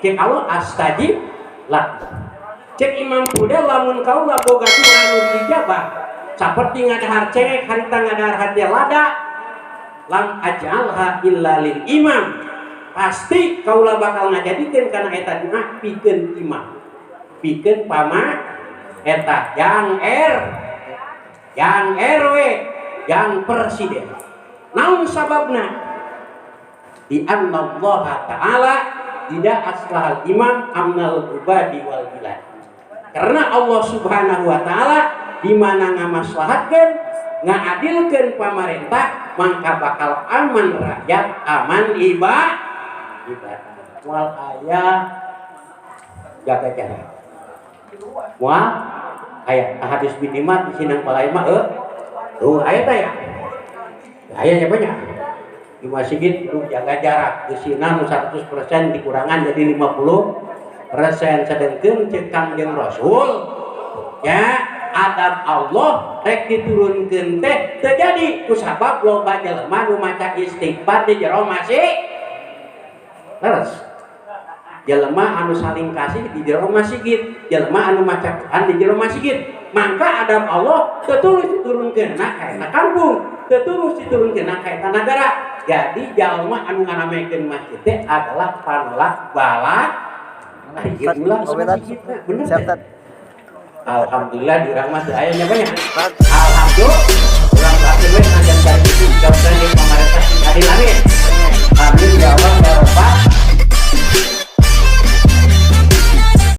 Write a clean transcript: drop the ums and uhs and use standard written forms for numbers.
Cek Allah astajib lah. Cek Imam Fudail, lamun kaula boga doa anu diijabah saperti ngadahar cengek harita, ngadahar hadiah lada, lam aj'alha illa lil imam, pasti kaula bakal ngajadikeun kana eta doa pikeun imam, pikeun pama eta yang R, yang RW, yang presiden. Naon sababna? Di anna Allah ta'ala idza aslahal imam amnal ibadi wal bilad. Karena Allah Subhanahu wa Ta'ala di mana ngamaslahatkeun, ngaadilkeun pamarentah, maka bakal aman rakyat, aman ibadah. Moal aya jaga jarak, moal aya hadis binimat di sinang palai mah. Tuh aya teh ya, aya nya banyak di masjid kudu jaga jarak di sini, 100% dikurangan jadi 50%. Sedangkan cek Kangjeng Rasul ya, adab Allah rek diturunkeun teh terjadi kusabab loba jelema nu maca istighfar di jero masjid. Terus jelema anu saling kasih di jero masjid, jelema anu maca Quran di jero masjid, maka adab Allah terus diturunkeun ka eta kampung, terus diturunkeun ka eta negara. Jadi jalma anu ngaramekeun masjid teh adalah panolak bala. Nah, ieu ulah masjidna bener teh. Alhamdulillah di urang mah teu aya nya banyak. Alhamdulillah urang doakeun we najan jadi itu, mudah-mudahan di pamarentah sing adil, amin. Amin ya Allah ya Rabbal.